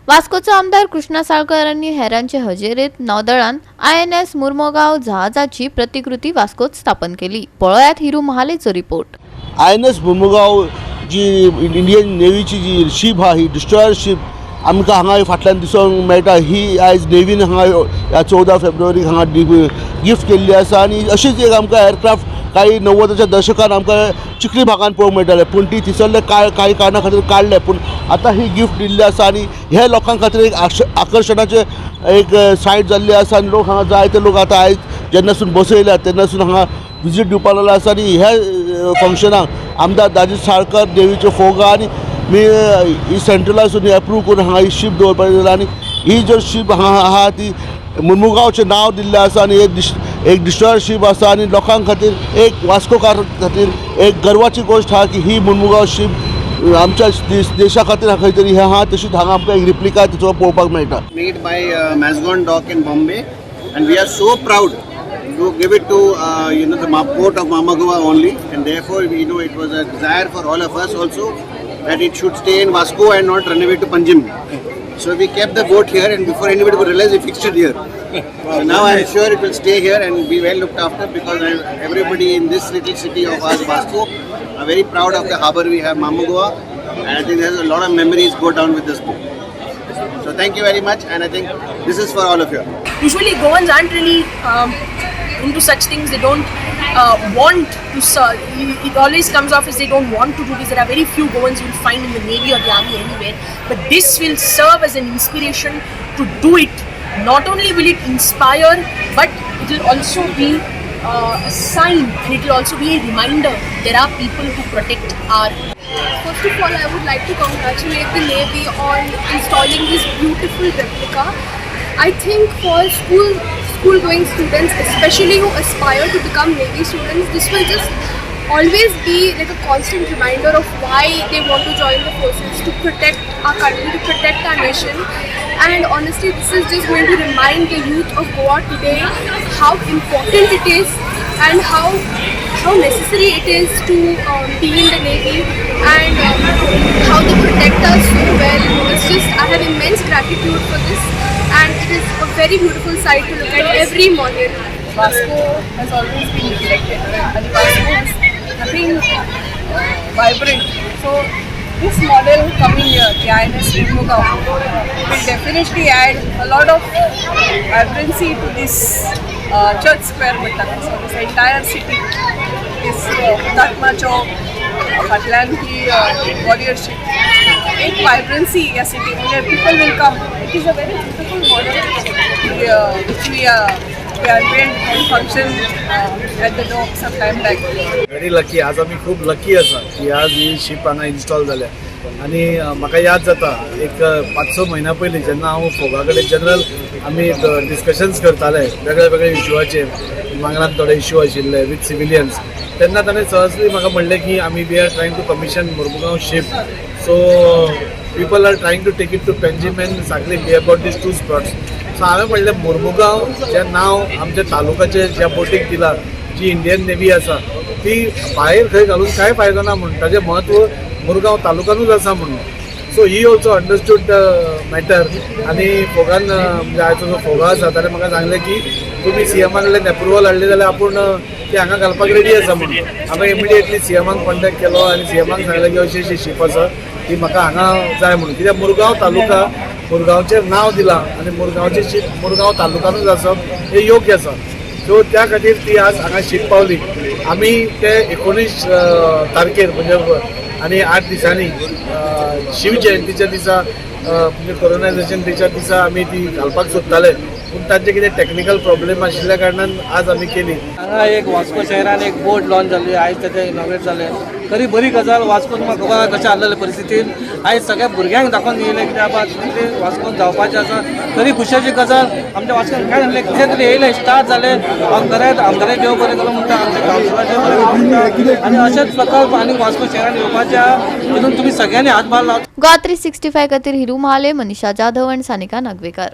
वास्कोचो आमदार कृष्णा साळकर आनी हेरांचे हजेरेत नौदळान आयएनएस मुर्मोगांव जहाजाची प्रतिकृती वास्कोत स्थापन केली. पळयात हिरू महालेचो रिपोर्ट. आयएनएस मुर्मुगांव जी इंडियन नेव्हीची जी शीप आहा, ही डिस्ट्रॉयर शीप आमकां हांगा फाटल्यान दिसूंक मेळटा. ही आयज नेव्हीन हांगा ह्या 14 फेब्रुवारीक हांगा गिफ्ट केल्ली आसा. आनी अशीच एक आमकां एअरक्राफ्ट काही 90च्या दशकान आमकां चिखली भागान पळोवंक मेळटाले, पूण ती थिसरले कांय कांय कारणा खातीर काडले. पूण आतां ही गिफ्ट दिल्ली आसा आनी हे लोकां खातीर एक आकर्शणाचें एक सायट जाल्ली आसा. आनी लोक हांगा, जायते लोक आतां आयज जेन्नासून बसयल्या तेन्नासून हांगा विजीट दिवपाक लागलो आसा. आनी ह्या फंक्शनाक आमदार दाजी साळकर, देवीच्यो फोगा आनी मी ही सेंट्रलासून एप्रूव करून हांगा ही शीप दवरपाक जाय. आनी ही जर शीप हांगा आहा ती मुर्मुगांवचें नांव दिल्लें आसा आनी एक डिस्ट्रॉयर शीप आसा. आनी लोकां खातीर, एक वास्कोकार खातीर एक गर्वाची गोश्ट आहा की ही मुर्मुगांव शीप आमच्या देशा खातीर खंय तरी हें आहा. तशीच हांगा आमकां एक रिप्लिका तिचो पळोवपाक मेळटा. Made by Mazgaon Dock in Bombay, and we are so proud to give it to the port of Marmagoa only, and therefore we know it was a desire for all of us also that it should stay in Vasco and not run away to Panjim. So we kept the boat here, and before anybody could realize, we fixed it here. So now I am sure it will stay here and be well looked after because everybody in this little city of ours, Vasco, are very proud of the harbour we have, Marmagoa, and I think there's a lot of memories go down with this boat. So thank you very much, and I think this is for all of you. Usually Goans aren't really into such things. They don't want to serve. It always comes off as they don't want to do this. There are very few Goans you'll find in the Navy or the Army anywhere. But this will serve as an inspiration to do it. Not only will it inspire, but it will also be a sign and it will also be a reminder there are people who protect our First of all, I would like to congratulate the Navy on installing this beautiful replica. I think for school going students, especially who aspire to become Navy students, this will just always be like a constant reminder of why they want to join the forces, to protect our country, to protect our nation. And honestly, this is just going to remind the youth of Goa today how important it is and how necessary it is to be in the Navy and how they protect us so well. It's just, I have immense gratitude for this, and it is a very beautiful sight to look at every morning. Vasco has always been neglected and Vasco is nothing vibrant. So this model coming here, the INS Mormugao, will definitely add a lot of vibrancy to this Church Square म्हणटा. So this entire city is हुतात्माचो फाटल्यान ही वॉरियरशीप, एक वायब्रन्सी ह्या city, म्हणजे people will come. It is a very beautiful model which we unveiled in function at the dock some time back. Very lucky. आज आमी खूब lucky आसा की आज ही शीप हांगा इन्स्टॉल जाल्या. आनी म्हाका याद जाता, एक 5-6 म्हयन्या पयलीं जेन्ना हांव फोगा कडेन जनरल आमी डिस्कशन्स करताले वेगळे वेगळे इश्यूआचेर, मांगरान थोडे इश्यू आशिल्ले विथ सिविलियन्स, तेन्ना ताणें सहजली म्हाका म्हणलें की आमी we are trying to commission Mormugao ship, so people are trying to take it to Panjim and Sanquelim. We have got these two spots. So हांवें म्हणलें, मुर्मुगांव जें नांव आमच्या तालुकाचें ज्या बोटीक दिलां, जी इंडियन नेवी आसा, ती भायर खंय घालून कांय फायदो ना म्हणून, ताजें म्हत्व मुरगांव तालुकानूच आसा म्हणून. So he also understood the matter. आनी फोगान, म्हणजे आयचो जो फोगा आसा, ताणें म्हाका सांगलें की तुमी सीएमा कडल्यान एप्रुवल हाडली जाल्यार आपूण ती हांगा घालपाक रेडी आसा म्हणून. हांवें इमिडिएटली सीएमाक कॉन्टेक्ट केलो आनी सीएमाक सांगलें की अशी अशी शीप आसा, ती म्हाका हांगा जाय म्हणून. कित्याक मुरगांव तालुका, मुरगांवचें नांव दिलां आनी मुरगांवचें शीप मुरगांव तालुकानूच आसप हें योग्य आसा. सो त्या खातीर ती आज हांगा शीप पावली. आमी ते 19 तारखेर, म्हणजे आनी 8 दिसांनी शिव जयंतीच्या दिसा, म्हणजे कोरोनायझेशन डेच्या दिसा आमी ती घालपाक सोदताले, पूण तांचे कितें टॅक्निकल प्रॉब्लेम आशिल्ल्या कारणान आज आमी केली. हांगा एक वास्को शहरान एक बोट लॉन्च जाली, आयज तेजें इनॉग्रेट जालें. तरी बरी गजाल. वास्कोन तुमकां खबर आहा कशें आहलेलें परिस्थितीन, आयज सगळ्या भुरग्यांक दाखोवन येयलें कित्याक बाबा कितें वास्कोन जावपाचें आसा. तरी खुशेची गजाल, आमच्या वास्कोन काय जालें, कितें तरी येयलें, स्टार्ट जालें. हांव खरेंच आमदाराक देव बरें करूं म्हणटा, आमच्या कावन्सिलराचें बरें करूं म्हणटा. आनी अशेंच प्रकल्प आनी वास्को शहरान येवपाचे आहा, तितून तुमी सगळ्यांनी हातभार लावचो. गोवा 365 खातीर हिरू महाले, मनीषा जाधव आणि सानिका नागवेकर.